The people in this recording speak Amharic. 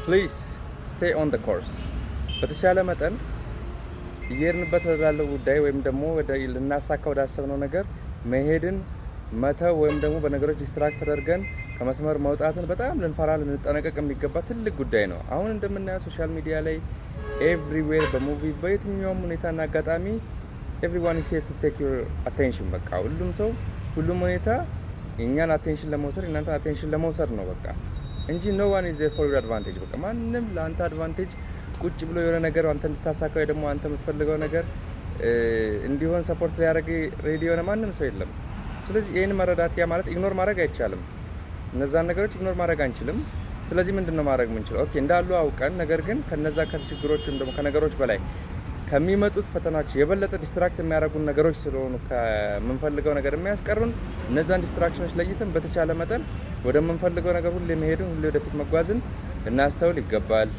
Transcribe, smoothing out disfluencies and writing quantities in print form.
Please stay on the course። በተቻለ መጠን እየሄድንበት ወዳለው ጉዳይ ወይም ደግሞ ወደ ልናሳካ ወዳሰብነው ነገር መሄድን መተው ወይም ደግሞ በነገሮች distract ተደርገን ከመስመር መውጣትን በጣም ልንፈራ፣ ልንጠነቀቅ የሚገባ ትልቅ ጉዳይ ነው። አሁን እንደምናየው social media ላይ everywhere፣ በ movie፣ በየትኛውም ሁኔታና አጋጣሚ everyone is here to take your attention። በቃ ሁሉም ሰው፣ ሁሉም ሁኔታ የእኛን attention ለመውሰድ፣ የእናንተን attention ለመውሰድ ነው በቃ እንጂ no one is there for your advantage። በቃ ማንም ለአንተ advantage ቁጭ ብሎ የሆነ ነገር አንተ እንድታሳካ ወይ ደግሞ አንተ የምትፈልገው ነገር እንዲሆን support ሊያደርግ ready የሆነ ማንም ሰው የለም። ስለዚህ ይህን መረዳት፣ ያ ማለት ignore ማድረግ አይቻልም። እነዛን ነገሮች ignore ማድረግ አንችልም። ስለዚህ ምንድን ነው ማድረግ የምንችለው? Okay፣ እንዳሉ አውቀን ነገር ግን ከነዛ ከችግሮች ወይም ደግሞ ከነገሮች በላይ፣ ከሚመጡት ፈተናዎች የበለጠ distract የሚያደርጉን ነገሮች ስለሆኑ ከምንፈልገው ነገር የሚያስቀሩን፣ እነዛን distraction ኖች ለይተን በተቻለ መጠን ወደምንፈልገው ነገር ሁሌ መሄድን፣ ሁሌ ወደፊት መጓዝን ልናስተውል ይገባል።